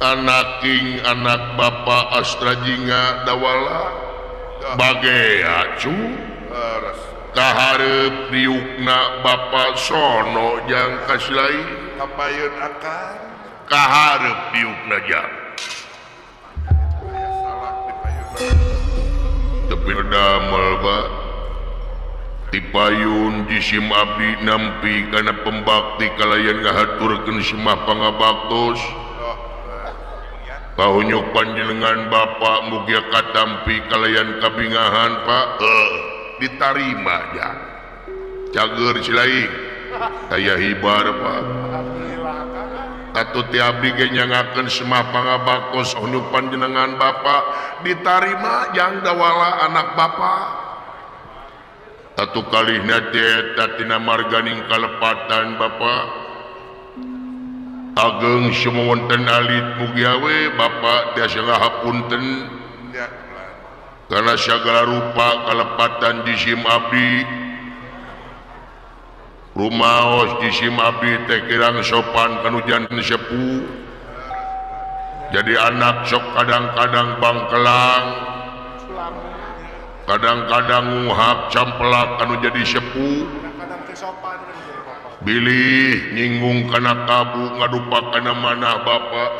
Anaking anak Bapak Astrajinga Dawala bagea cu kaharep diukna Bapak Sono jang kasilai kapayun akan kaharep diukna jang tepi damel Pak tipayun jisim abdi nampi kana pembakti kalayan ngahaturkeun semah pangabaktos kahunyuk panjenengan Bapak mugia katampi kalayan kabingahan Pak ditarima ya cager silaing kaya hibar Pak atuh ti abdi ge nyangakeun semah pangabaktos hunyuk panjenengan Bapak ditarima jang Dawala anak Bapak satu kalihna teh eta tina marganing kalepatan Bapak ageng semua wonten alit mugia we Bapak tiasa ngahapunten karena segala rupa kalepatan jisim abdi rumaos jisim abdi teh kirang sopan kanu janten sepuh jadi anak sok kadang-kadang bangkelang kadang-kadang nguhap campelak anu jadi sepuh bilih nyinggung kana kabu ngadupa kana manah Bapak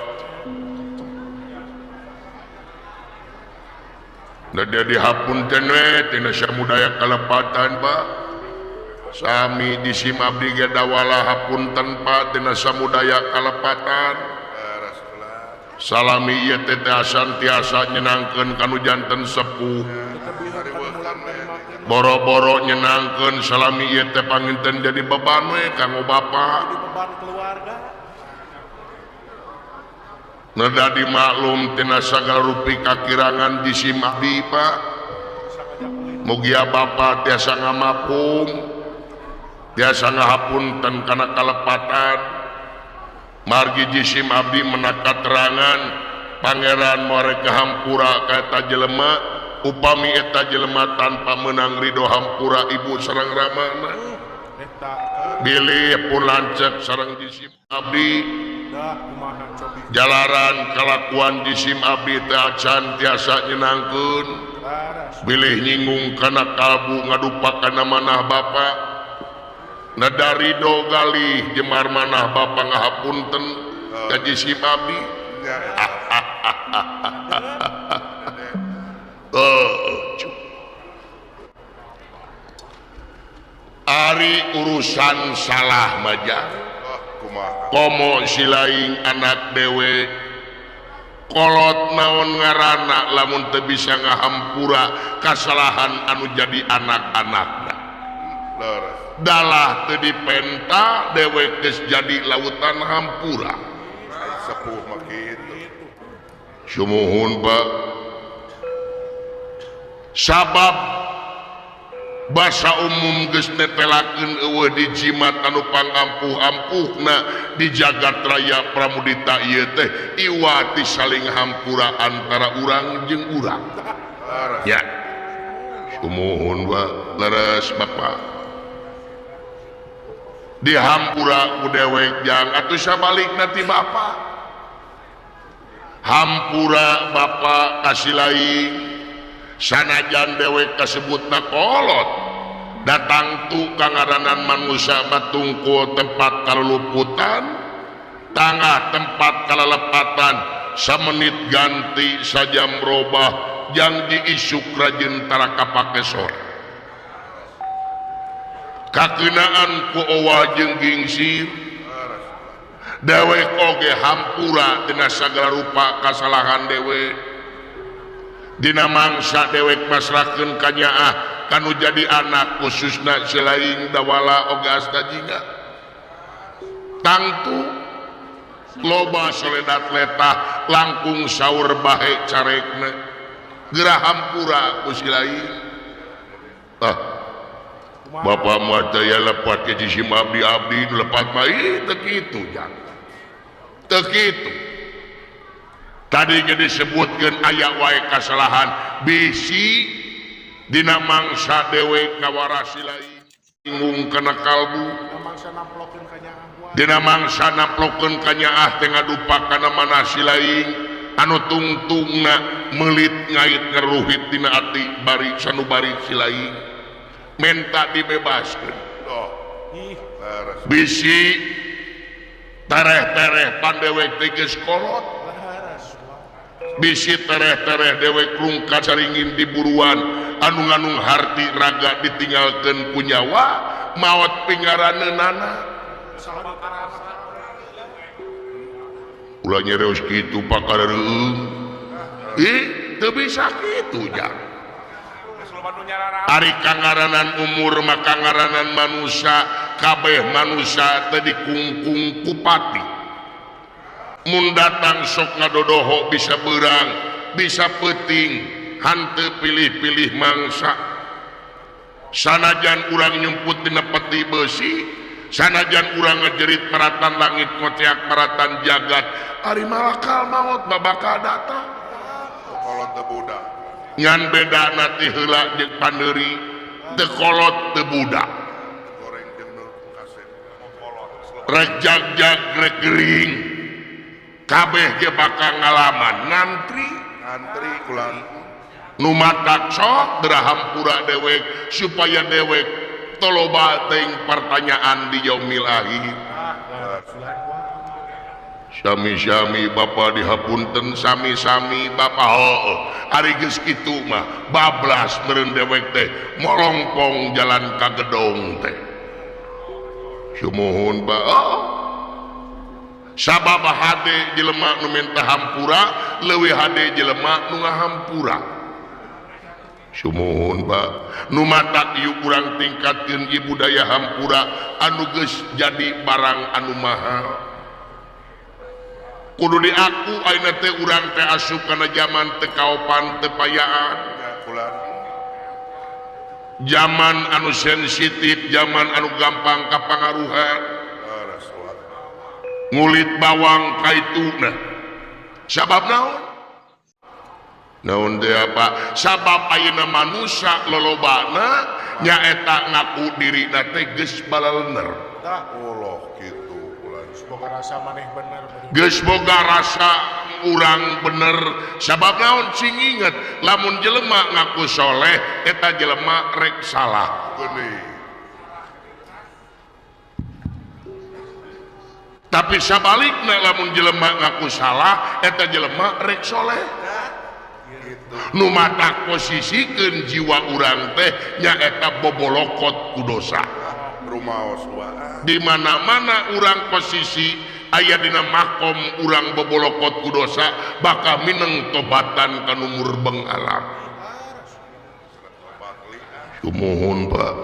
da dia dihapunten we tina samudaya kalepatan Pak sami jisim abdi ge Dawala hapunten Pak tina samudaya kalepatan salami ieu teh asan tiasa nyenangkeun kanu janten sepuh boro-boro nyenangkeun salami ieu teh panginten jadi beban we kanggo Bapak jadi beban keluarga. Neda dimaklum tina sagala rupi kakirangan jisim abdi Pak mugia Bapak tiasa ngamapung tiasa ngahapunten kana kalepatan margi jisim abdi menak katerangan pangeran mereka hampura ka eta jelema upami eta jelema tanpa menang ridho hampura ibu sareng ramana bilih pun lanceuk sareng jisim abdi jalaran kalakuan jisim abdi teh acan tiasa nyenangkeun bilih nyinggung kana kalbu ngadupa kana manah Bapak neda ridho galih jemar manah Bapak ngahapunten ka jisim abdi. Ari urusan salah majang komo silaing anak dewe kolot naon ngaranna lamun teu bisa ngahampura kasalahan anu jadi anak-anakna dalah teu dipenta dewek geus jadi lautan hampura sepuh mah kitu sumuhun Pak sabab basa umum geus netelakeun eueuh di jimat anu pangampuh-ampuhna di jagat raya Pramudita ieu teh iwati saling hampura antara urang jeung urang ya sumuhun Pak leres Bapak dihampura ku dewek jang atuh sabalikna ti Bapak hampura Bapak kasilaing sanajan dewek kasebutna kolot datang tu kangaranan manusia batungkul tempat kaluluputan tangah tempat kalalepatan samenit ganti sajam robah jang diisuk rajin tara kapake sore kakenaan ku owa jeung gingsir dewek oge hampura dina sagala rupa kasalahan dewek dina mangsa dewek masrahkeun ka nyaah kanu jadi anak khususna selain Dawala oge Astajinga tangtu loba soledat letah langkung saur bahe carekna geura hampura ku silain ah Bapak mah teh ya lepat ke jisim abdi abdi nu lepat mah ih teu kitu jang teu kitu tadi ge disebutkeun aya wae kasalahan bisi dina mangsa dewek ngawarasi lain nyinggung kana kalbu mangsa namplokeun ka nyaah wae. Dina mangsa naplokeun kanyaah teh ngadupa kana manah silaing anu tungtungna meulit ngait ngaruhit dina ati bari sanubari silaing menta dibebaskeun. Bisi tereh-tereh pandewek teh geus kolot, bisi tereh-tereh dewek rungkad saringin di buruan anu nganung harti raga ditinggalkeun ku nyawa maot pingaraneunana. Ulah nyereus kitu pakareureung. Ih, teu bisa kitu jang. Ari kangaranan umur mah kangaranan manusia, kabeh manusia teh dikungkung ku pati. Mun datang sok ngadodoho bisa beurang, bisa peuting, hanteu pilih-pilih mangsa. Sanajan urang nyumput dina peti beusi, sanajan urang ngejerit maratan langit ngoceak maratan jagat, ari malakal maot mah bakal datang. Kolot teu budak. Ngan bedana ti heula jeung pandeuri, teu kolot teu budak. Goreng jeung nu kasep. Rek jagjag rek gering. Kabeh ge bakal ngalaman ngantri, ngantri kulan. Nu matak sok derahampura dewek supaya dewek toloba teuing pertanyaan di yaumil akhir. Sami-sami bapa dihapunten, sami-sami bapa heueuh. Ari geus kitu mah bablas meureun dewek teh molongpong jalan ka gedong teh. Sumuhun ba. Oh. Sabab hade jelema nu minta hampura leuwih hade jelema nu ngahampura. Sumuhun ba. Nu matak ieu urang tingkatkeun ieu budaya hampura anu geus jadi barang anu mahal. Kudu diaku ayeuna teh urang teh asup kana zaman teu kaopan teu payaan. Zaman anu sensitif, zaman anu gampang kapangaruhan. Ngulit bawang kaituna. Sabab naon? Naon teh apa? Sabab ayeuna manusia lolobana nyaeta ngaku dirina teh geus balalener. Allah kitu ulah. Boga rasa maneh bener. Geus boga rasa urang bener. Sabab naon cing inget lamun jelema ngaku soleh eta jelema rek salah. Geuning. Tapi sabalikna lamun jelema ngaku salah eta jelema rek soleh. Nu matak posisikeun jiwa urang teh nyaeta bobolokot ku dosa. Rumaos wae. Di mana-mana urang posisi aya dina makom urang bobolokot ku dosa bakal mineng tobatan ka nu murbeng alam. Sumuhun Pak.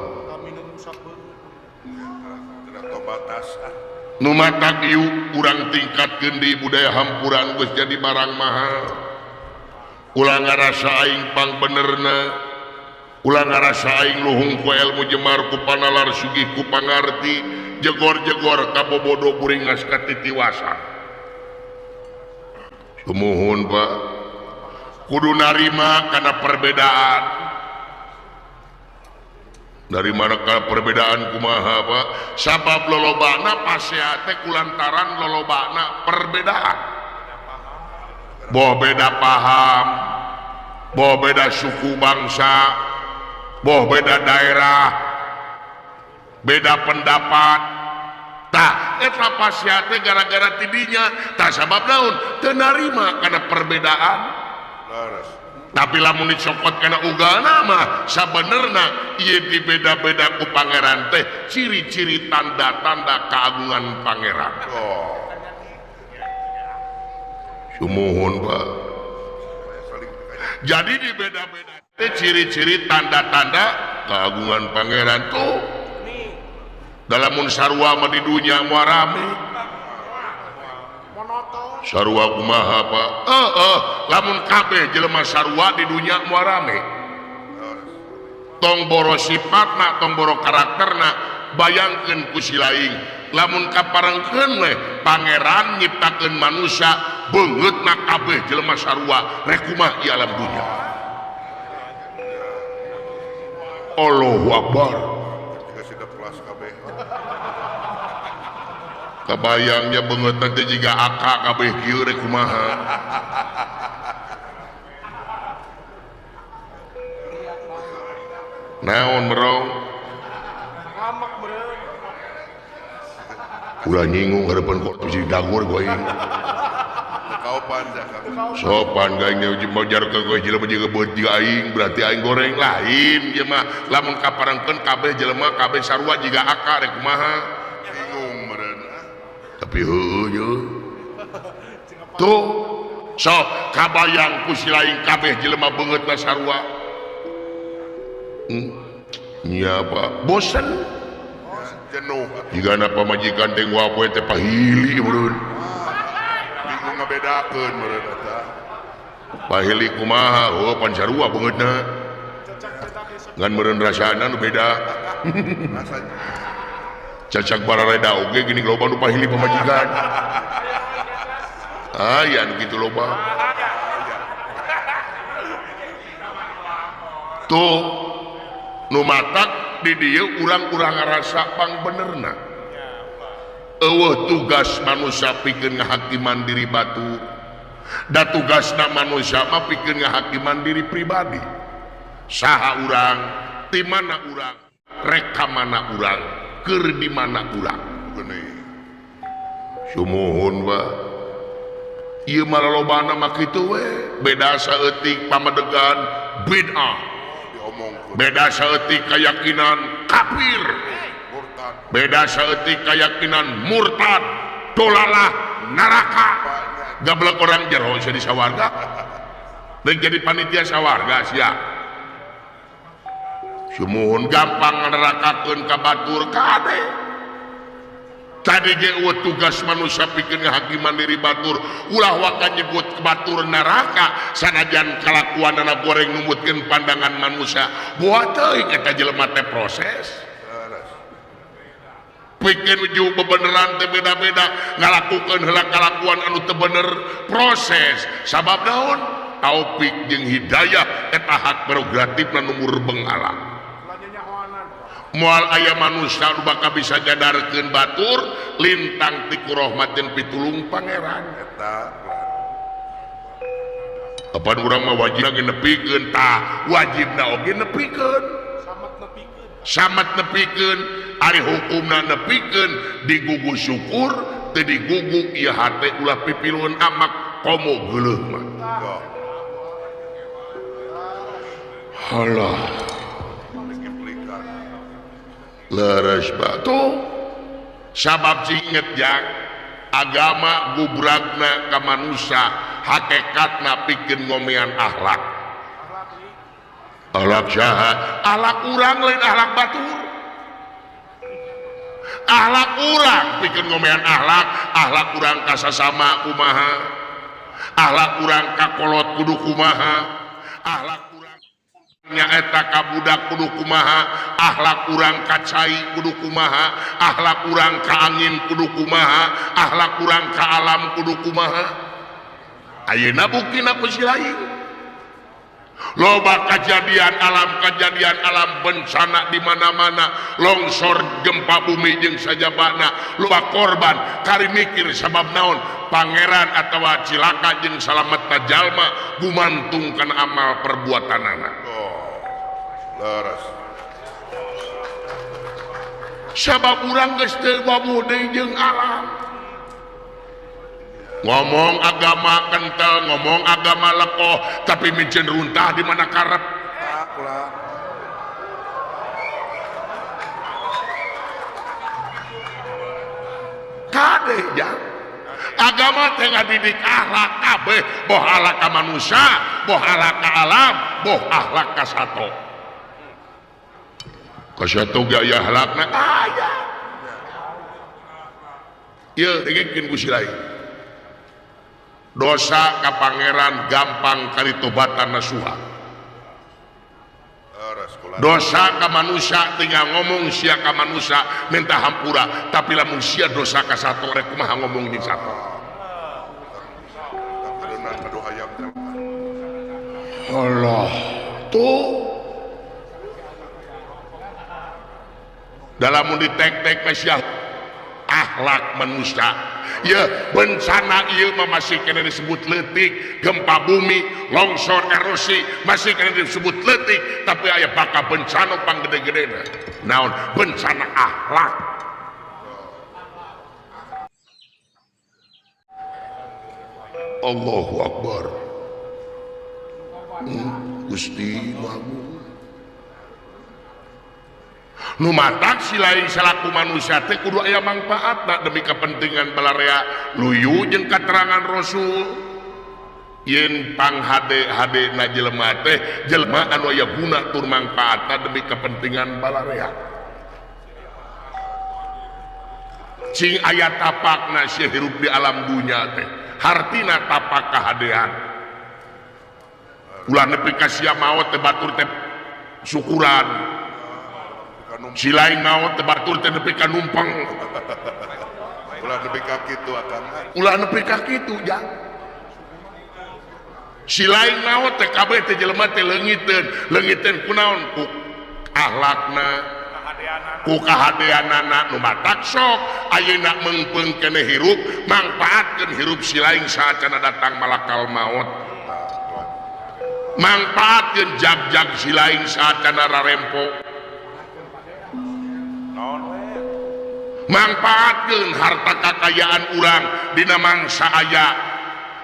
Nu matak ieu urang tingkatkeun di budaya hampuran geus jadi barang mahal. Ulah ngarasa aing pang benerna, ulah ngarasa aing luhung ku ilmu jemar ku panalar sugih ku pangarti, jegor-jegor ka bobodo buringas ka titiwasan. Sumuhun Pak. Kudu narima kana perbedaan. Dari mana ka perbedaan kumaha Pak? Sabab lolobana pasea teh kulantaran lolobana perbedaan. Boh beda paham, boh beda suku bangsa, boh beda daerah, beda pendapat. Tah eta pasea teh gara-gara tidinya, tah sabab naon? Teu narima kana perbedaan. Tapi lamun dicokot kana ugalna mah sabenerna ieu dibeda-beda ku pangeran teh ciri-ciri tanda-tanda keagungan pangeran. Oh. Sumuhun Pak. Jadi dibeda-beda teh ciri-ciri tanda-tanda keagungan pangeran tuh. Dalam mun sarua mah di dunya moal rame. Sarua kumaha Pak? Lamun kabeh jelema sarua di dunya moal rame. Tong boro sifatna, tong boro karakterna, bayangkeun ku si laing. Lamun kaparengkeun we pangeran nyiptakeun manusia beungeutna kabeh jelema sarua rek kumaha ieu alam dunya. Allahu Akbar. Kabayangnya beungeut teh jiga aka kabeh kieu rek kumaha. Naon merong? Ulah nyinggung harapan kok jadi dagur gue ini. Sopan ganya mau jarkeun gue jelema jeung beuti aing berarti aing goreng lain ieu mah lamun kaparengkeun kabeh jelema kabeh sarua jiga aka rek kumaha. Bingung meureun. Tapi heueuh ye. Tuh sok kabayang ku si lain kabeh jelema beungeutna sarua. Nya apa? Bosen. Jenuh. Jigana pamajikan teh wapoe teh pahili meureun. Bingung ngabedakeun meureun eta. Pahili kumaha? Oh pan sarua beungeutna. Ngan meureun rasana nu beda. Cacak barareda oge gini loba nu pahili pamajikan. Aya nu kitu loba. Tuh nu matak di dieu urang-urang ngarasa pangbenerna. Eueuh tugas manusia pikeun ngahakiman diri batur. Da tugasna manusia mah pikeun ngahakiman diri pribadi. Saha urang, ti mana urang, rek ka mana urang, keur di mana urang. Sumuhun wa. Ieu mah lalobana mah kitu we, beda saeutik pamadegan bid'ah. Beda saeutik keyakinan kafir, beda saeutik keyakinan murtad, dolalah neraka. Gablek orang jero jadi sawarga, dan jadi panitia sawarga sia. Sumuhun gampang nerakakeun ka batur kade. Tadi ge eueuh tugas manusia pikeun ngahakiman diri batur, ulah waka nyebut batur neraka sanajan kalakuanana goreng numutkeun pandangan manusia. Boa teuing eta jelema teh proses. Pikeun nuju bebeneran teh beda-beda, ngalakukeun heula kalakuan anu teu bener proses. Sabab naon? Taufik jeung hidayah eta hak prerogatifna nu murbeng Allah. Moal aya manusia nu bakal bisa nyadarkeun batur lintang ti kurohmat jeung pitulung pangeran eta. Kapan urang mah wajib ge nepikeun tah, wajibna oge nepikeun. Samet nepikeun, ari hukumna nepikeun digugu syukur teu digugu ieu hate ulah pipilueun amak komo geuleuh mah. Halah. Leres batu sabab inget jak agama gubragna ka manusia hakikatna pikeun ngomean akhlak. Akhlak saha? Akhlak urang lain akhlak batur. Akhlak urang pikeun ngomean akhlak, akhlak urang ka sasama kumaha, akhlak urang ka kolot kudu kumaha, akhlak nyaeta ka budak kudu kumaha, akhlak urang ka cai kudu kumaha, akhlak urang ka angin kudu kumaha, akhlak urang ka alam kudu kumaha. Ayeuna buktina ku si lain. Loba kejadian alam bencana di mana-mana, longsor, gempa bumi jeung sajabana, loba korban, kari mikir sabab naon? Pangeran atawa cilaka jeung salametna jalma gumantung kana amal perbuatanana. Leres. Sabab urang geus teu wabuh deui jeung alam. Ngomong agama kental, ngomong agama lekoh, tapi miceun runtah di mana karep. Kade ja. Agama teh ngadidik akhlak kabeh, boh akhlak ka manusia, boh akhlak ka alam, boh akhlak ka sato. Ka sato ge aya akhlakna aya. Ieu dengekeun ku si lain. Dosa ka pangeran gampang kali tobatan nasuha. Dosa ka manusia tinggal ngomong sia ka manusia minta hampura, tapi lamun sia dosa ka sato rek kumaha ngomong jeung sato. Allah tuh dalam mun ditek-tek sia akhlak manusia. Ya bencana ieu mah masih kena disebut leutik, gempa bumi, longsor, erosi masih kena disebut leutik, tapi aya bakal bencana panggede-gedena. Naon? Bencana akhlak. Allahu Akbar. Gusti Agung. Nu matak si lain salaku manusia teh kudu aya mangpaatna demi kepentingan balarea luyu jeung katerangan Rasul. Yen pang hade-hade na jelema teh jelema anu aya guna tur mangpaatna demi kepentingan balarea. Cing aya tapakna sia hirup di alam dunya teh hartina tapak kahadean. Ulah nepi ka sia maot teh batur teh syukuran. Si lain maot teh batur teh nepi ka numpang. Ulah nepi ka kitu akang. Ulah nepi ka kitu jang. Si lain maot teh kabeh teh jelema teh leungiteun, leungiteun kunaon ku akhlakna, ku kahadeanana. Nu matak sok ayeuna meungpeung keneh hirup, mangpaatkeun hirup si lain saacana datang malakal maot. Mangpaatkeun jag-jag si lain saacana rarempo. Mangpaatkeun harta kakayaan urang dina mangsa aya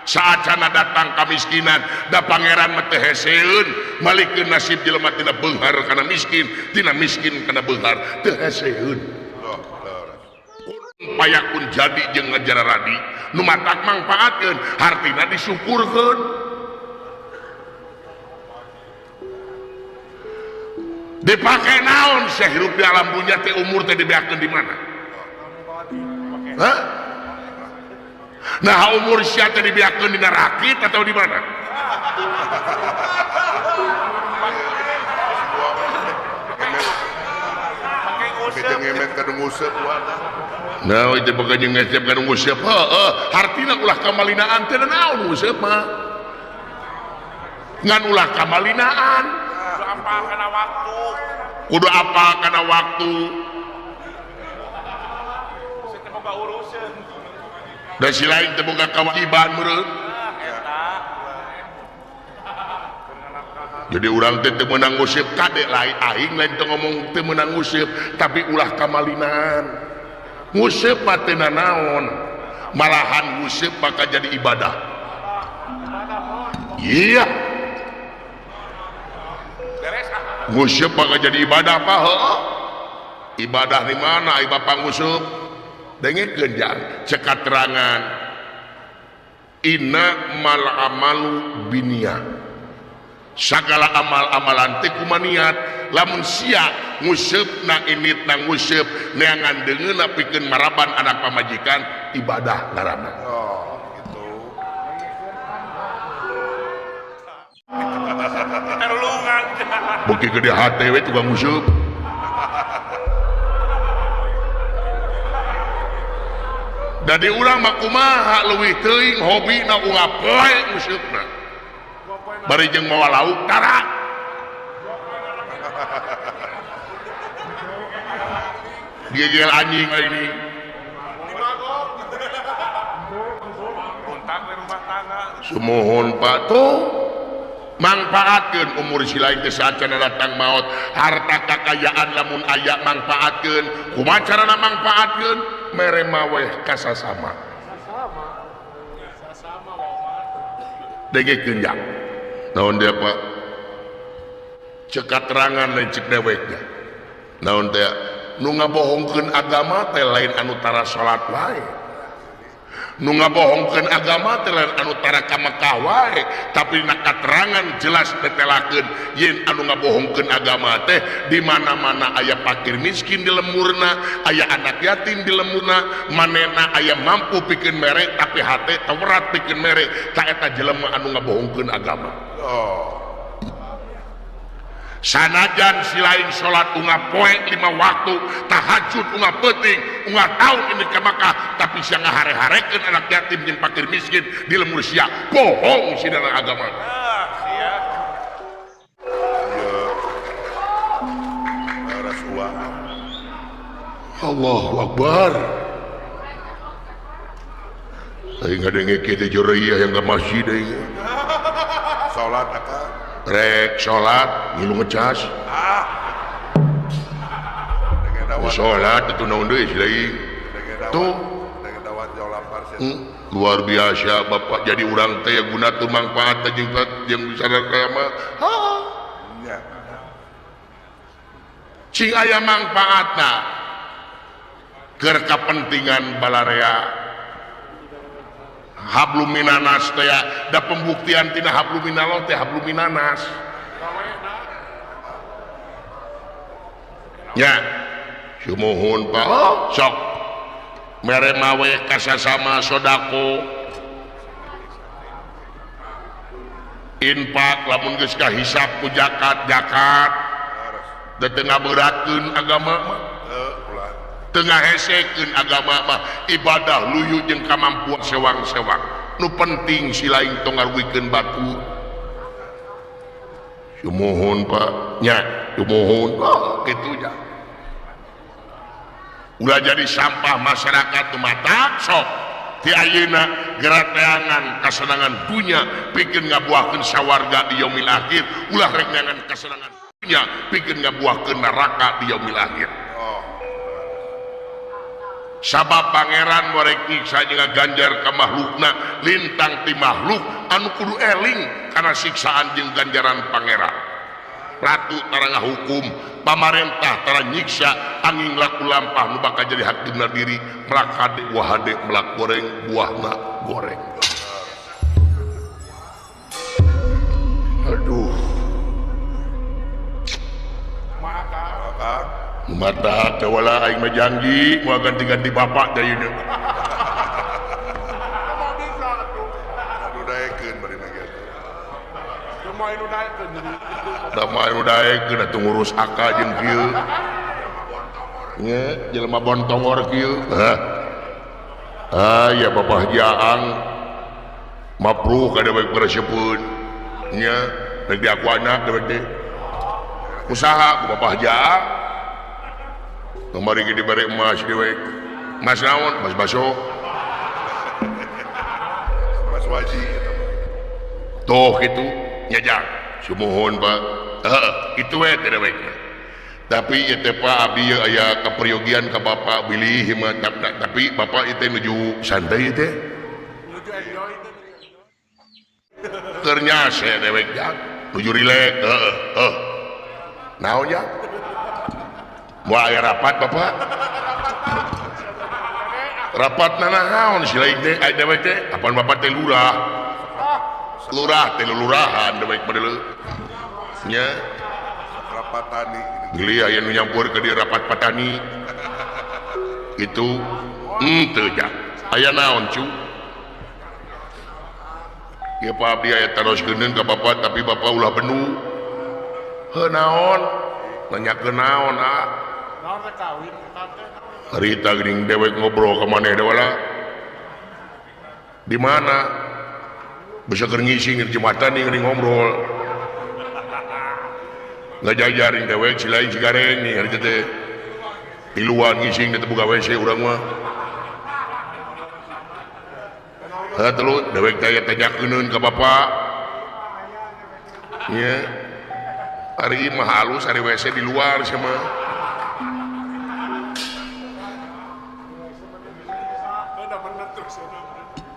saacana datang kamiskinan, da pangeran mah teu heseun malikeun nasib jelema tina beunghar kana miskin, tina miskin kana beunghar, teu heseun. Payakun jadi jeung ngajar radi nu matak mangpaatkeun hartina disyukurkeun. Dipake naon sia hirup di alam dunya teh umur teh dibeakeun di mana? Hah? Nah umur sia teh dibeakeun dina rakit atau di mana? Nah itu bukan jeung ngesep ka nguseup. Heeh, hartina ulah kamalinaan teh naon nguseup mah. Ngan ulah kamalinaan. Kudu apa kana waktu. Kudu apa kana waktu. Dan si lain teu boga kewajiban meureun. Jadi urang teh teu meunang nguseup kade lain aing lain teu ngomong teu meunang nguseup, tapi ulah kamalinaan. Nguseup mah teu nanaon, malahan nguseup bakal jadi ibadah. Iya. Nguseup bakal jadi ibadah apa? Heuh. Ibadah di mana ai bapak nguseup? Dengekeun jang cek katerangan inna mal amalu binniyah. Sagala amal-amalan teh kumaniat. Lamun sia nguseupna initna nguseup neangan deungeunna pikeun maraban anak pamajikan ibadah ngaranna. Oh, gitu. Terlungan. Beuki gede hate we tukang nguseup. Dari urang mah kumaha leuwih teuing hobina ungap poe nguseupna. Bari jeung mawa lauk tara. Gegel anjing ini. Sumuhun Pak tuh mangpaatkeun umur si lain teh saacana datang maot, harta kakayaan lamun aya mangpaatkeun. Kumaha carana mangpaatkeun? Mere maweh kasasama. Dengekeun jang. Naon dia Pak? Cek katerangan lain cek deweknya. Naon teh? Nu ngabohongkeun agama teh lain anu tara salat wae. Nu ngabohongkeun agama teh lain anu tara ka Mekah wae, tapi dina katerangan jelas tetelakeun yen anu ngabohongkeun agama teh di mana-mana aya fakir miskin di lemurna, aya anak yatim di lemurna, manehna aya mampu pikeun mere tapi hate teurat pikeun mere, ta eta jelema anu ngabohongkeun agama. Oh. Sanajan si lain salat ungap poe 5 waktu, tahajud ungap peuting, ungap taun ini ke Mekah, tapi sia ngahare-harekeun anak yatim jeung fakir miskin di lemur sia, bohong si dana agama. Ah, sia. Iya. Allahu Akbar. Aing ngadenge kieu teh jureuy yang ka masjid aing. Salat akang. Rek salat ngilu ngecas. Ah. Salat itu naon deui si lain. Tuh. Luar biasa Bapak jadi urang teh guna teu mangfaat jeung jeung sadar mah. Nya. Cing aya mangfaatna keur kapentingan balarea. Hablum minanas teh da pembuktian tina hablum minallah teh hablum minanas. Nya. Sumuhun Pak. Oh, sok. Mere mawe kasasama sodako. Infak lamun geus kahisap ku zakat, zakat. Da teu ngaberatkeun agama mah. Teu ngahesekeun agama mah, ibadah luyu jeung kamampuan sewang-sewang. Nu penting si lain tong ngaruwikeun batur. Sumuhun Pak. Nya, sumuhun. Oh, kitu nya. Ulah jadi sampah masyarakat nu mata sok ti ayeuna gerateangan kasenangan dunya pikeun ngabuahkeun sawarga di yaumil akhir, ulah rek neangan kasenangan dunya pikeun ngabuahkeun neraka di yaumil akhir. Sabab pangeran morek nyiksa jeung ganjar ka makhlukna lintang ti makhluk anu kudu eling kana siksaan jeung ganjaran pangeran. Ratu tara ngahukum, pamarentah tara nyiksa, angin laku lampah nu bakal jadi hakimna diri, melak hade buah hade, melak goreng buahna goreng. Aduh. Mata teh wala aing mah janji moal ganti-ganti bapak da ieu. Aduh daekeun bari mah kitu. Da mah nu daekeun atuh ngurus akal jeung kieu. Nya jelema bontongor kieu. Hah. Ah ya Bapak Jaang mapruh ka dewek beresepun. Nya rek diaku anak dewek teh. Usaha ku Bapak Jaang. Kamari ge dibere emas dewek. Emas naon? Emas baso. Emas wajib eta mah. Tuh kitu nya jang. Sumuhun Pak. Heeh, kitu we teh dewek mah. Tapi ieu teh Pak abdi ieu aya kaperyogian ka Bapak bilih mah tapi Bapak ieu teh nuju santai ieu teh. Nuju enjoy teh. Keur nyase dewek jang. Nuju rileks. Heeh, heuh. Naon jang? Moal aya rapat Bapak? Rapat nanaon si lain teh aya dewek teh? Apan Bapak teh lurah. Lurah teh lurahan dewek mah deuleu. Nya rapat tani. Geli aya nu nyampur ke di rapat patani. Itu henteu jang. Aya naon cu? Ieu Pak abdi aya taroskeun ka Bapak tapi Bapak ulah benu. Heuh naon? Nanyakeun naon ah? Harita geuning dewek ngobrol ka maneh wala. Di mana? Bisa keur ngising di jembatan geuning ngobrol. Ngajajaring dewek si lain cigareng nih harita teh. Tiluan ngising teh buka WC urang mah. Heuh telu dewek teh tanyakeun ka bapak. Nya. Ari mah halus ari WC di luar sia mah.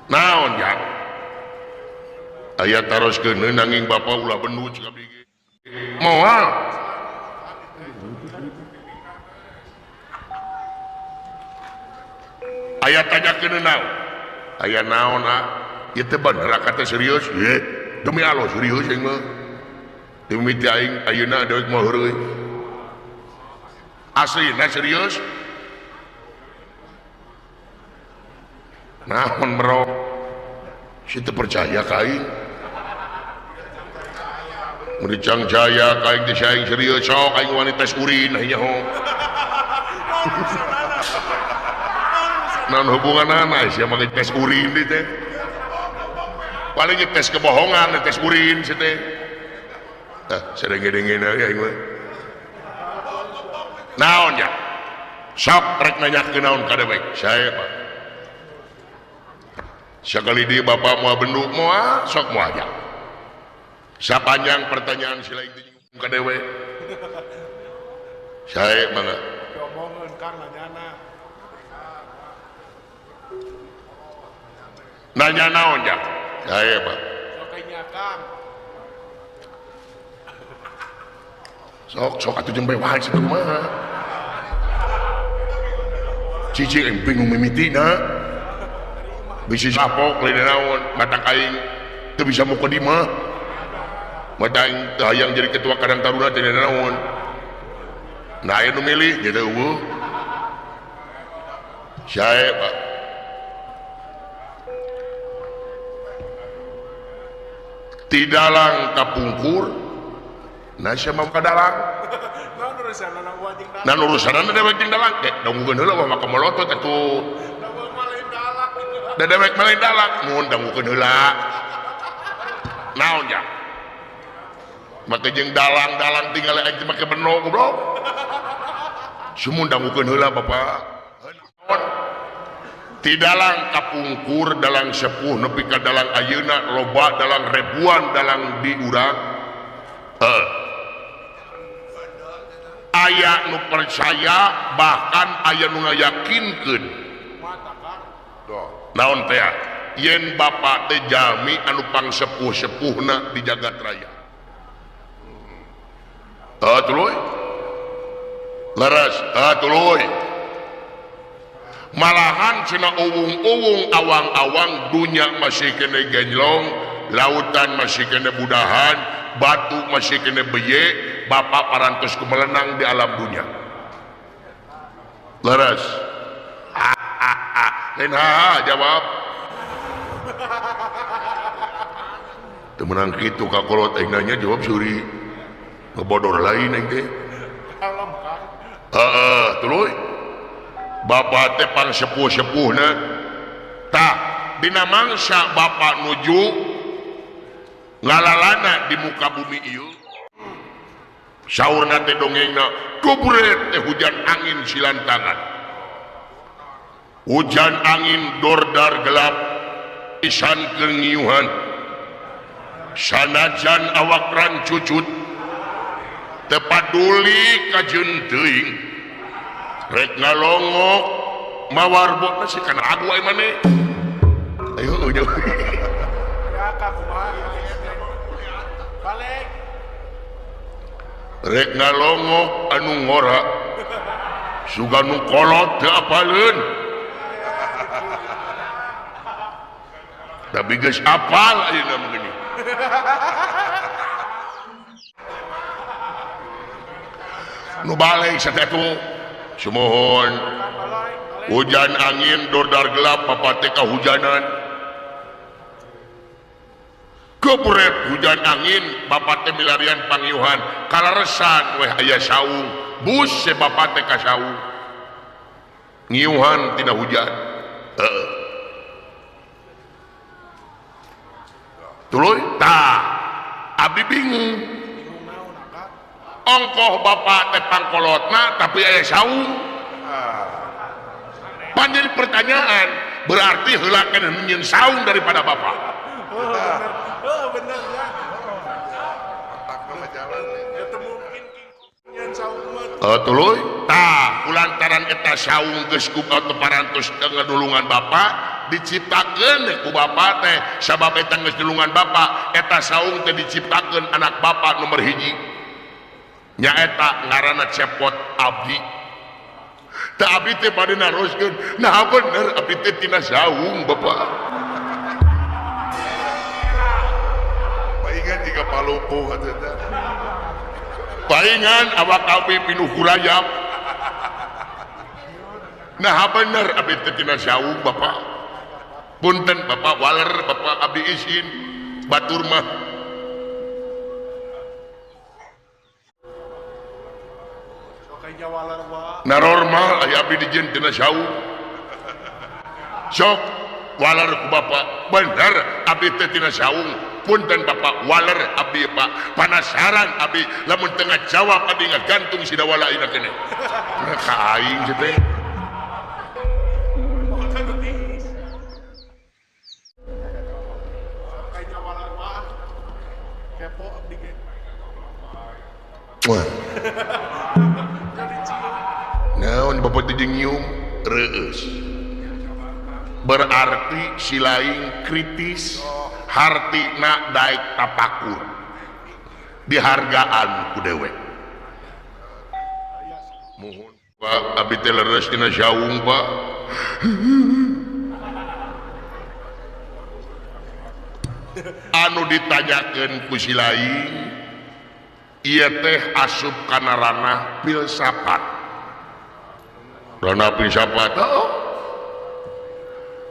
Naon jang? Aya taroskeun nanging bapa ulah benu cik abdi ge. Moal. Aya tanyakeun naon? Aya naon ah? Ieu teh bener kata serius? Ye, demi Allah serius aing mah. Demi ti aing ayeuna dewek moal heureuy. Aslina serius? Naon bro? Si teu percaya ka aing. Mun dicang jaya ka aing teh aing serius sok aing wani tes urin nyaho. Naon hubunganana sia mah tes urin deui teh. Paling tes kebohongan tes urin si teh. Tah sadenge-dengena aing mah. Naon ya? Sok rek nanyakeun naon ka dewek? Sae Pak. Sekali di bapak mau benduk moal sok moal aja. Sapanjang pertanyaan sila itu ka dewe. Sae mangga. Diomongeun Kang nanyana. Nanya naon ja? Sae Pak. Sok nya Kang. Sok sok atuh jembe wae situ kumaha. Cicing aing bingung mimitina. Bisi sapok lain naon batang aing teu bisa mukadimah. Mata aing teu hayang jadi ketua Karang Taruna teh naon. Nah aya nu milih jadi eueuh. Sae Pak. Tidalang kapungkur nah sia mah kadalang. Naon urusanna dewek jeung dalang? Dangukeun heula mah maka molotot atuh. Da dewek mah lain dalang, mun dangukeun heula. Naon ja? Make jeung dalang-dalang tinggal aing teh make beno goblok. Sumun dangukeun heula Bapak. Tidalang kapungkur dalang sepuh nepi ka dalang ayeuna loba dalang ribuan dalang di urang. Aya nu percaya bahkan aya nu ngayakinkeun. Naon teh? Yen bapak teh jalmi anu pangsepuh-sepuhna di jagat raya. Tuluy. Leres, tuluy. Malahan cenah uwung-uwung awang-awang dunya masih kene genjlong, lautan masih kene budahan, batu masih kene beye, bapak parantos kumelenang di alam dunia. Leres. Lain ha jawab. Teu meunang kitu ka kolot aing nanya jawab suri. Ngebodor lain aing teh. Heeh, tuluy. Bapak teh pang sepuh-sepuhna. Tah, dina mangsa bapak nuju ngalalana di muka bumi ieu. Saurna teh dongengna kubret teh hujan angin silantangan. Hujan angin dordar gelap isan kengiuhan. Sanajan awak rancucut teu paduli kajeun teuing. Rek ngalongok mawar botna si kana agu ai maneh. Ayo jauh. Rek ngalongok anu ngora sugan nu kolot teu apaleun. Tapi geus apal ayeuna mah geuning. Nu balik satetu sumuhun hujan angin dordar gelap bapak teh kahujanan. Kebret hujan angin bapak teh milarian pangiuhan kalaresan weh aya saung bus se bapak teh ka saung ngiuhan tina hujan. Heeh. Tuluy tah abdi bingung. Ongkoh bapak teh pangkolotna tapi aya saung. Pan jadi pertanyaan berarti heula keneh nyieun saung daripada bapak. Bener ya. Tuluy tah kulantaran eta saung geus ku parantos ngadulungan bapak diciptakeun ku bapak teh sabab eta geus dulungan bapak eta saung teh diciptakeun anak bapak nomor hiji nyaeta ngaranna Cepot abdi. Tah abdi teh bade naroskeun nah bener abdi teh tina saung bapak. Paingan jika palupuh atuh teh. Paingan awak abdi pinuh kurayap. Nah bener abdi teh tina saung bapak. Punten bapak waler bapak abdi isin batur mah. Normal aya abdi dijieun tina saung. Sok waler ku bapak bener abdi teh tina saung. Punten bapak waler abdi pak panasaran abdi lamun tengah jawab abdi ngagantung sidawala ayeuna keneh. Ka aing teh. Bapak teh nyium reueus. Berarti si lain kritis hartina daek tapakur dihargaan ku dewek. Muhun Pak abi teh leres dina saung Pak. Anu ditanyakeun ku si lain ieu teh asup kana ranah filsafat. Ranah filsafat oh.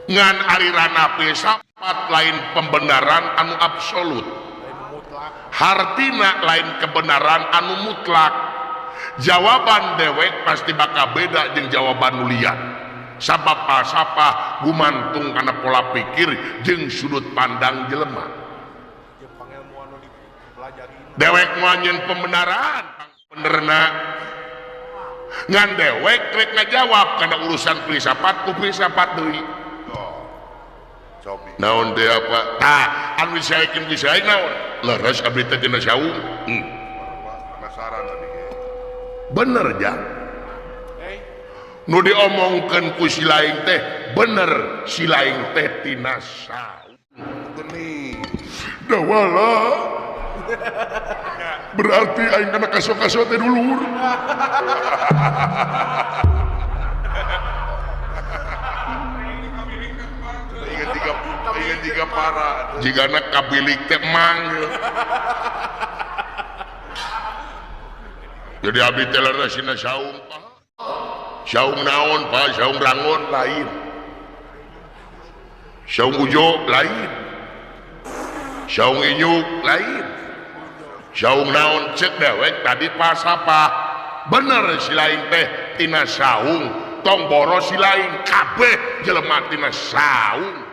Ngan ari ranah filsafat lain pembenaran anu absolut. Hartina lain kebenaran anu mutlak. Jawaban dewek pasti bakal beda jeung jawaban nu lian. Sabab falsafah gumantung kana pola pikir jeung sudut pandang jelema. Dewek moal nyeun pembenaran benerna. Ngan dewek rek ngajawab kana urusan filsafat ku filsafat deui. Naon teh apa? Tah, anu disaekeun ku sae naon? Leres abdi teh dina saung. Penasaran tadi ge. Bener jang. Nu diomongkeun ku si lain teh bener, si lain teh tina saung. Geuning. Dawala. Berarti aing kana kaso-kaso teh dulur. Ingat tiga para. Jigana kabilik teh mang. Jadi abdi teh leres dina saung. Saung naon Pak? Saung rangon lain. Saung ujo lain. Saung inyuk lain. Saung naon cek dewek tadi pasapah. Bener si lain teh tina saung, tong boro si lain kabeh jelema tina saung.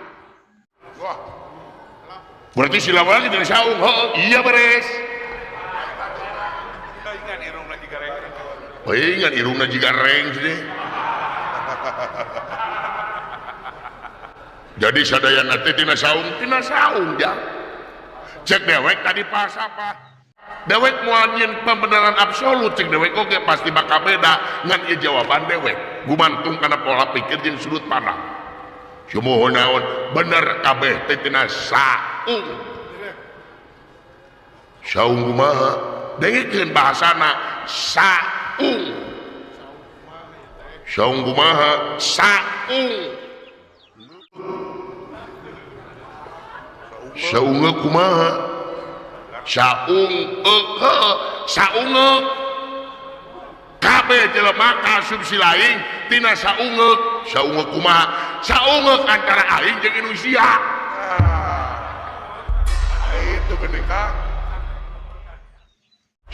Wah. Berarti si lawan lagi tina saung. Heuh, iya beres. Ingat irungna jiga reng deh. Jadi sadayana teh tina saung jang. Cek dewek tadi pasapah. Dewek moal nyieun pembenaran absolut cek dewek oge pasti bakal beda ngan ieu jawaban dewek. Gumantung kana pola pikir jeung sudut pandang. Sumuhun naon bener kabeh teh tina saung. Saung kumaha? Dengekeun bahasana saung. Saung kumaha? Saung. Saungeuk kumaha? Saung saungeuk. Kabeh jelema kaasup si lain tina saungeuk. Saungeuk kumaha? Saungeuk antara aing jeung Indonesia. Itu geuning Kang.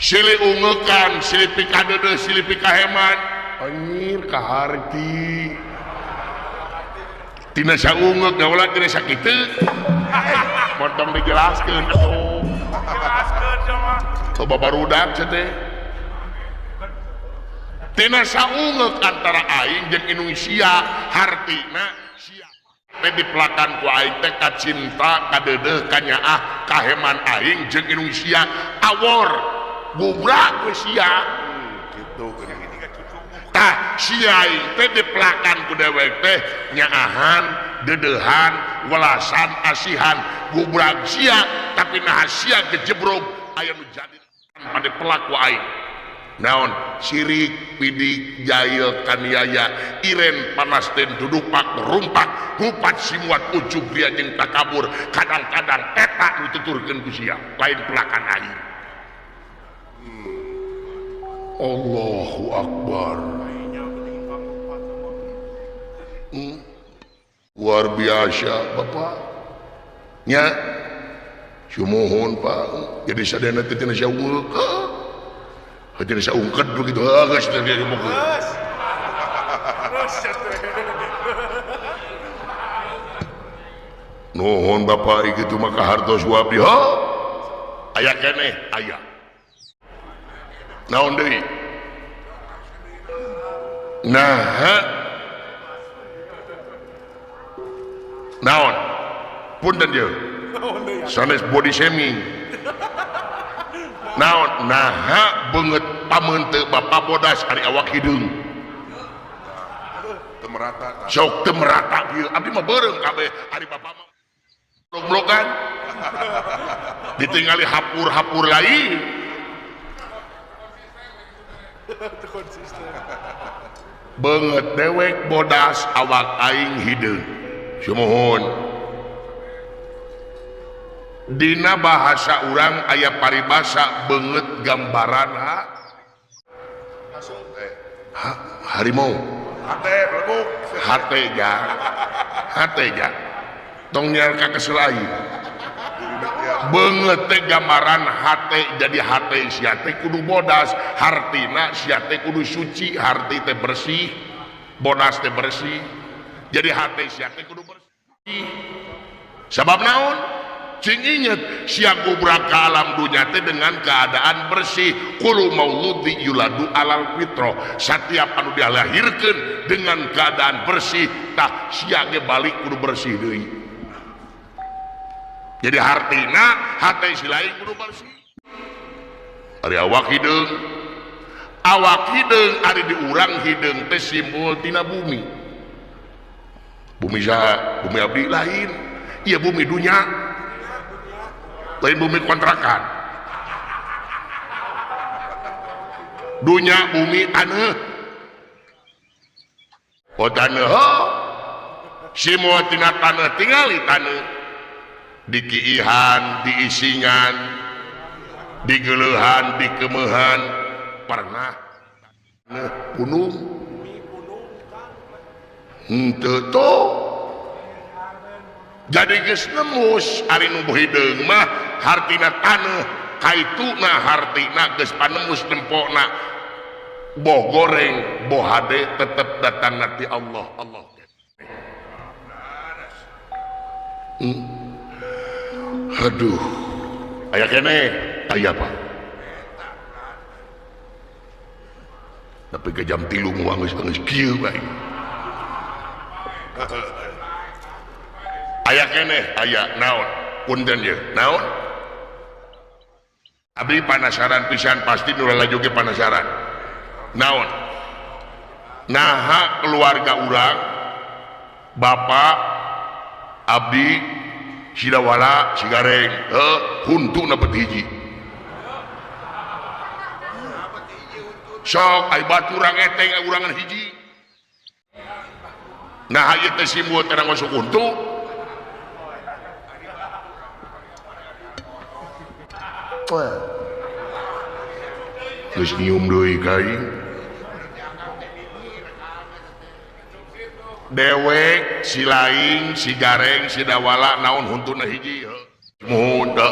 Silih ungekan, silih pikadeudeuh, silih pikaheman. Anjir kaharti. Tina saungeuk gawelan tina sakitu. Potong dijelaskeun atuh. Jelaskeun sama. Coba barudak teh. Tina saungeuk antara aing jeung Indonesia hartina sia teh dipelakan ku aing teh kacinta, kadeudeuh, kanyaah, kaheman aing jeung Indonesia awor. Gubrak we sia. Kitu geuning. Tah sia teh dipelakan ku dewek teh nyaahan, deudeuhan, welasan, asihan, gubrak sia tapi naha sia gejebrog aya nu jadi pada pelaku aing. Naon sirik, pidik, jail, kaniaya, iren, panas den dudupak, rumpak, rupat simuat ujub ria jeung takabur, kadang-kadang eta nu dituturkeun ku sia, lain pelakan aing. Allahu Akbar. Luar biasa Bapak. Nya sumuhun Pak. Jadi sadayana teh tina saungeuk. Heuh tina saungkeut begitu. Heuh geus teh diomongkeun. Nuhun Bapak kitu mah kahartos ku abdi. Heuh. Aya keneh aya. Naon deui? Nah, naon? Punten ieu. Sanes body shaming. Naon? Naha beungeut pameunteuk Bapak bodas ari awak hideung. Teu merata. Sok teu merata kieu. Abdi mah beureum kabeh. Ari bapak mah blok-blokan. Ditinggali hapur-hapur lain. Beungeut dewek bodas awak aing hideung. Sumuhun. Dina bahasa urang aya paribasa beungeut gambaran ha? Ha, harimau. Hate belebuk. Hate ja. Hate ja. Tong nyiar ka kesel aing. Beungeut teh gambaran hate jadi hate sia teh kudu bodas, hartina sia teh kudu suci, harti teh bersih, bodas teh bersih. Jadi hate sia teh kudu bersih. Sabab naon? Cing inget sia gubrak ka alam dunya teh dengan keadaan bersih. Kullu mauludi yuladu alal fitrah. Satiap anu dilahirkeun dengan keadaan bersih, tah sia ge balik kudu bersih deui. Jadi hartina hate si lain kudu bersih. Ari awak hideung, awak hideung ari di urang hideung teh simbol tina bumi. Bumi saha? Bumi abdi lain. Ieu bumi dunya. Lain bumi kontrakan. Dunya bumi taneuh. Oh taneuh. Simbol tina taneuh tingali taneuh. Dikiihan, diisingan, digeleuhan, dikemehan, pernah taneuh punung. Henteu tuh. Jadi geus nemus ari nu hideung mah hartina taneuh, kaituna hartina geus panemus tempona. Boh goreng, boh hade tetep datang ti Allah. Allah. Aduh, aya keneh, aya apa? Tapi ke jam 3 moal geus kieu bae. Aya keneh, aya naon? Punten ye, naon? Abdi panasaran pisan pasti nu lalajo ge panasaran. Naon? Naha keluarga urang, bapak, abdi, Sidawala, Sigareng, huntuna bet hiji. Sok ai batu urang eteng ai urangan hiji. Nah ieu teh simbol teh masuk huntu. Geus nyium deui ka aing. Dewek, si laing, si gareng, si dawala naon huntuna hiji. Muhun teu.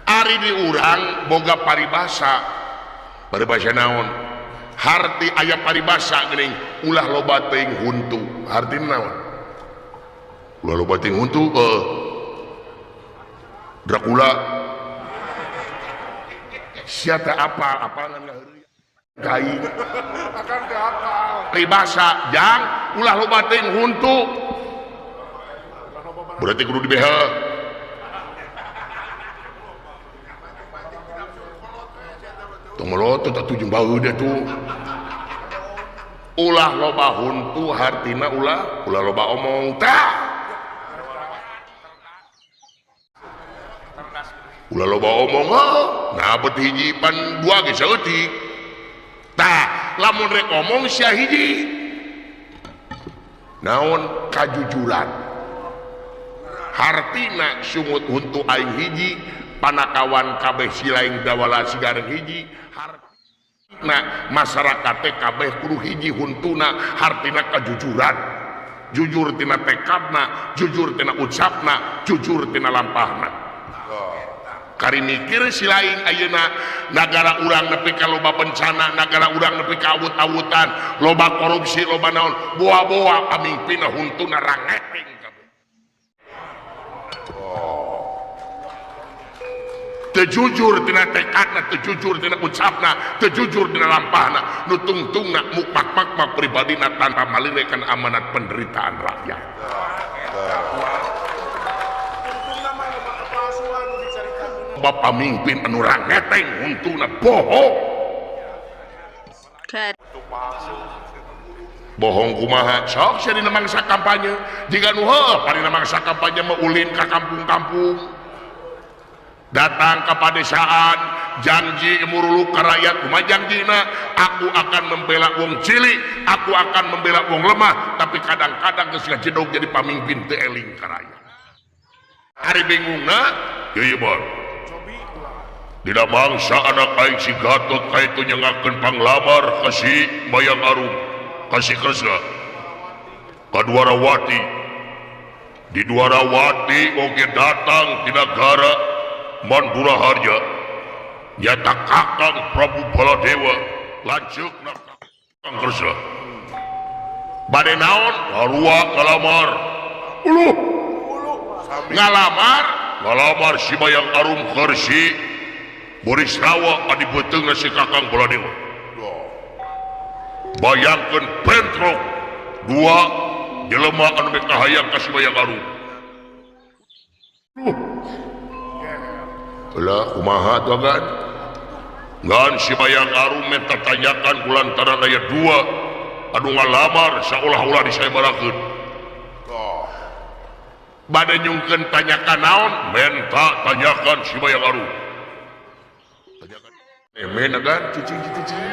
Ari di urang boga paribasa. Paribasa naon? Harti aya paribasa geuning ulah loba teuing huntu. Hartina naon? Ulah loba teuing huntu Dracula. Sia teh apal, apal ngan ngaheureuy. Kai. Akan teh apal. Paribasa jang ulah loba teuing huntu. Berarti kudu dibeha. Tong melotot atuh jeung baeud atuh. Ulah loba huntu hartina ulah loba omong tah. Ulah loba omong nah bet hiji pan dua ge saeutik. Tah lamun rek omong sia hiji. Naon kajujuran. Hartina sungut huntu aing hiji, panakawan kabeh silaing dawala sigareng hiji. Hartina masyarakat teh kabeh kudu hiji huntuna, hartina kajujuran. Jujur tina tekadna, jujur tina ucapna, jujur tina lampahna. Kari mikir si lain ayeuna nagara urang nepi ka loba bencana, nagara urang nepi ka awut-awutan, loba korupsi, loba naon, boa-boa pamimpinna huntuna rangeteng kabeh. Teu jujur tina tekadna, teu jujur tina ucapna, teu jujur tina lampahna, nu tungtungna mukmak-makmak pribadina tanpa malirekan amanat penderitaan rakyat. Bapak pamimpin anu rangeteng huntuna bohong. Bohong kumaha sok sia dina mangsa kampanye jika nu heuh dina mangsa kampanye mah ulin ka kampung-kampung datang ke padesaan janji muruluk ka rakyat kumaha janjina aku akan membela wong cilik aku akan membela wong lemah tapi kadang-kadang geus ngajedog jadi pamimpin teu eling ka rakyat. Ari bingungna ieu mah dina mangsa anak aing si Gatot ka itu nyengakeun panglamar ka si Mayang Arum ka si Kresna ka Dwarawati. Di Dwarawati oge datang di negara Mandura Harja nyata Kakang Prabu Baladewa lanceukna Kakang Kresna bade naon sarua ngalamar uluh ngalamar ngalamar si Mayang Arum keur si Burisrawa adi beuteungna si Kakang Baladewa. Bayangkeun bentrok dua jelema anu bek kahayang ka si Mayang Arum. Lah kumaha tuh kan? Ngan si Mayang Arum minta tanyakan kulantaran aya dua anu ngalamar saolah-olah disayembarakeun. Bade nyungkeun tanyakan naon? Menta tanyakan si Mayang Arum. Tanyakan. Mena kan cicing cicing.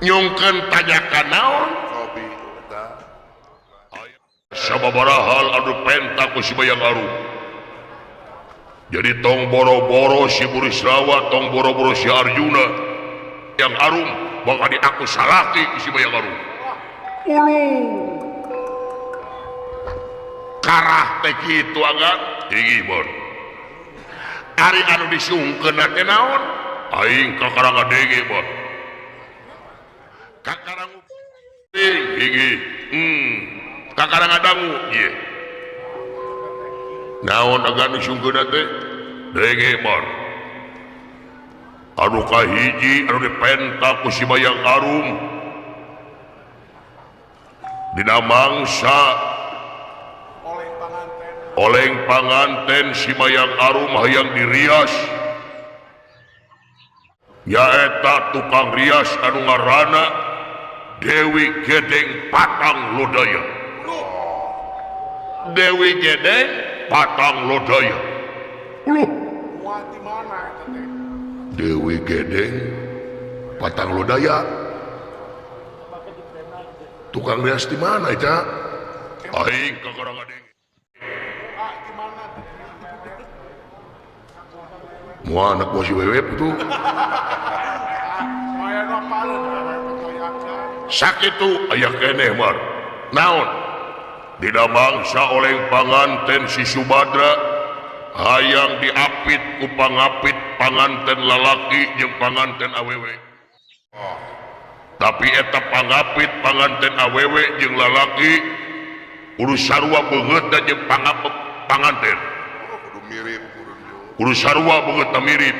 Nyungkeun tanyakan naon? Sababaraha hal anu penta ku si Mayang Arum. Jadi tong boro-boro si Burisrawa, tong boro-boro si Arjuna yang Arum bakal di aku salaki ku si Mayang Arum. Ulu karah teh kitu agan tinggi bon. Ari anu disungkeun teh naon? Aing kakara ngadenge bon. Kakara nguping tinggi. Kakara ngadangu ieu. Naon agan disungkeun teh? Denge bon. Anu kahiji anu dipenta ku si Mayang Arum dina mangsa oleng panganten si Mayang Arum hayang dirias nyaeta tukang rias anu ngaranna Dewi Gedeng Patang Lodaya. Dewi Gedeng Patang Lodaya. Uluh. Dewi Gedeng Patang Lodaya. Tukang rias di mana eta? Aing kakara ngadenge. Moal anak buah si Wewep itu. Sakitu aya keneh mar. Naon? Dina mangsa oleng panganten si Subadra hayang diapit ku pangapit panganten lalaki jeung panganten awewe. Tapi eta pangapit panganten awewe jeung lalaki kudu sarua beungeutna jeung pangapit panganten. Kudu mirip. Kudu sarua beungeutna mirip.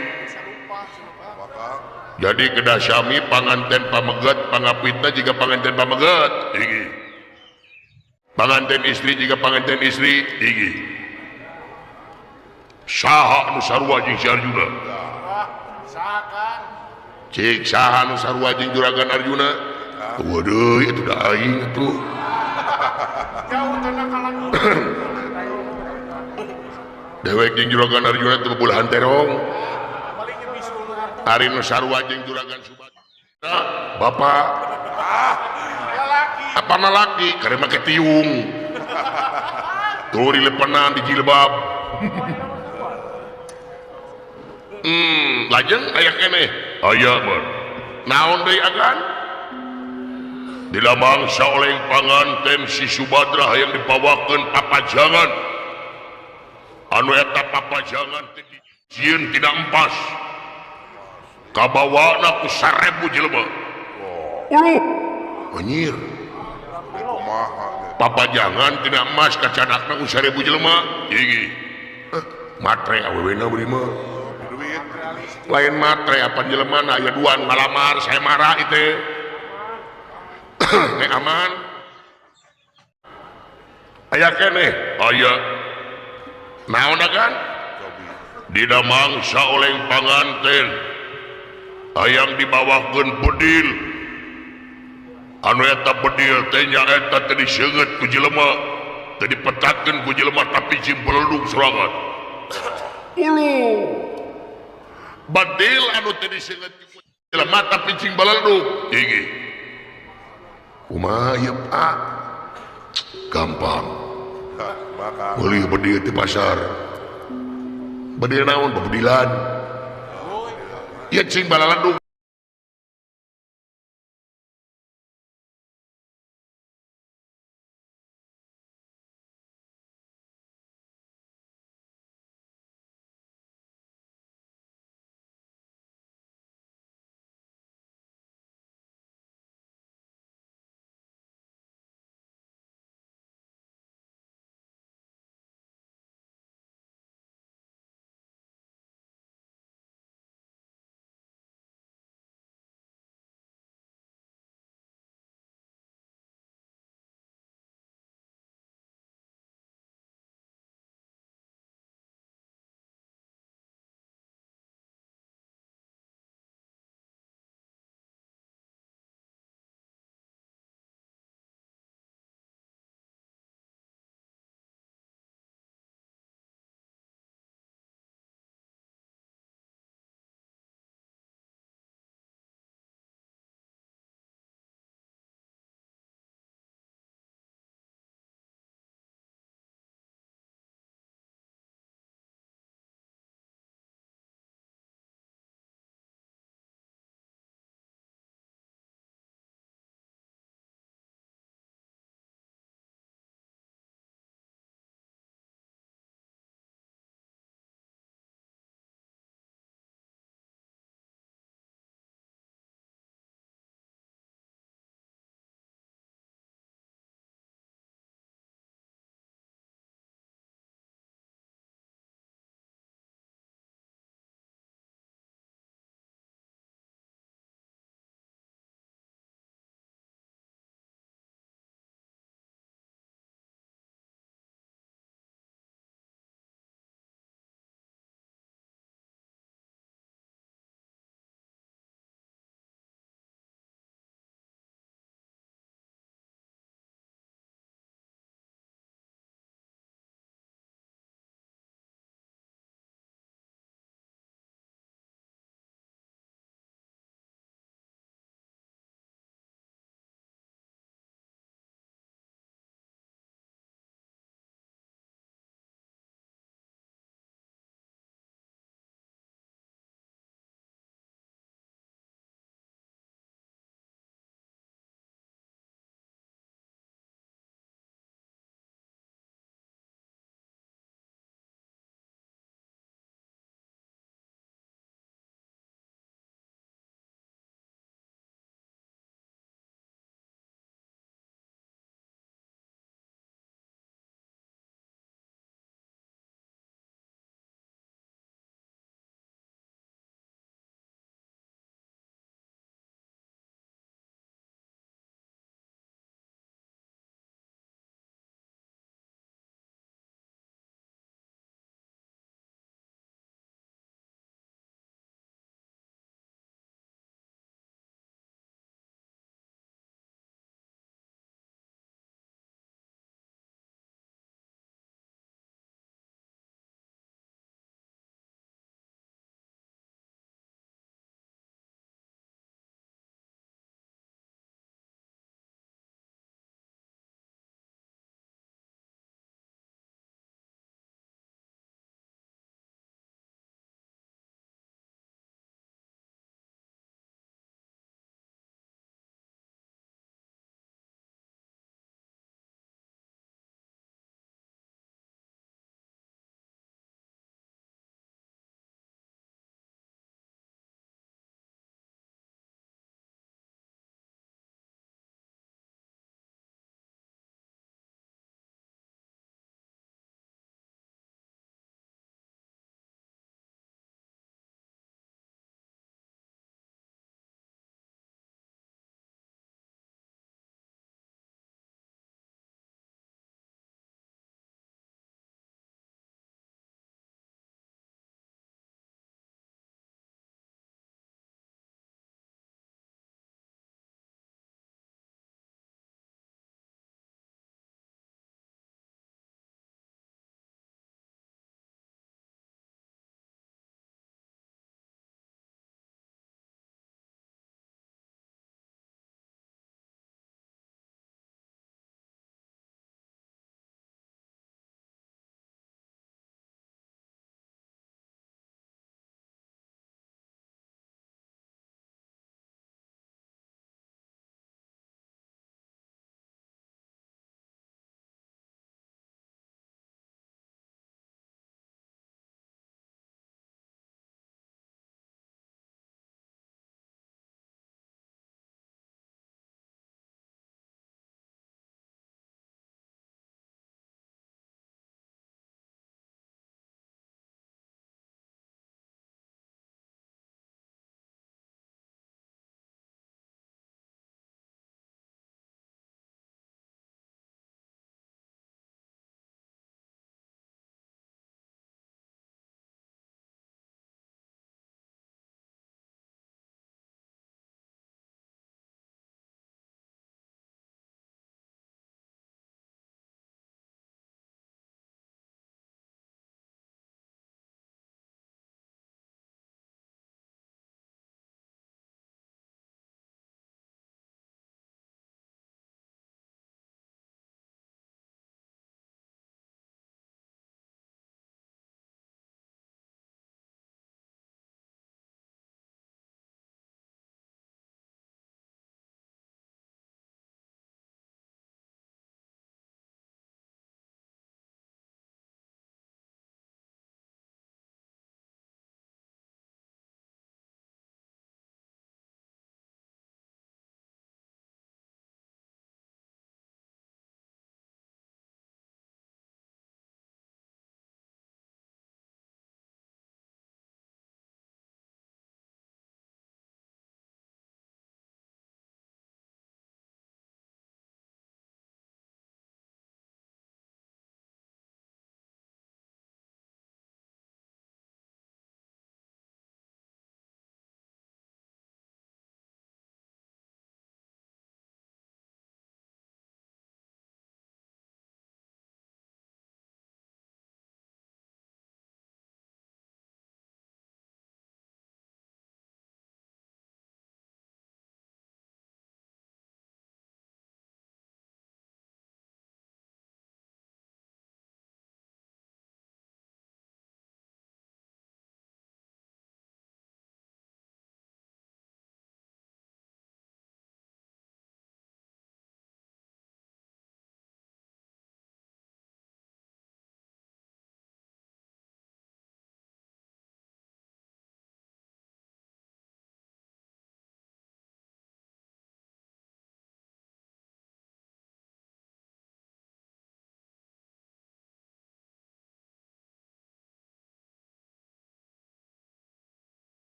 Jadi kedah sami panganten pameget pangapitna jiga panganten pameget tinggi. Panganten istri jiga panganten istri tinggi. Saha anu sarua jeung si Arjuna? Cik saha anu sarua jeung Juragan Arjuna? Waduh, itu da aing atuh. Dewek jeung Juragan Arjuna teh bebulahan terong. Ari nu sarua jeung Juragan Subadra bapak apa lalaki karena make tiung tuh dilepenan di jilbab. Lajeng aya keneh aya mah naon deui agan dina mangsa oleng panganten si Subadra hayang dibawakeun papajangan anu eta papajangan teh dijieun tina empas kabawana ku 1000 jelema. Uluh anjir papajangan tina emas kacanakna ku 1000 jelema tinggi. Matre awewena beureum mah lain matre apa jelema na aya dua ngalamar saya marah itu. Nek aman aya keneh aya naon kan Dina mangsa oleng panganten hayang dibawakeun bedil anu eta bedil teh nyaeta teu diseungeut ku jelema, teu dipetakeun ku jelema, tapi cing beledug sorangan. Ulu bedil anu teu diseungeut ku jelema tapi cing beledug tinggi. Kumaha ieu, Pak? Gampang. Maka Meuli bedil di pasar. Bedil naon? Bebedilan. Ieu cing balaledug.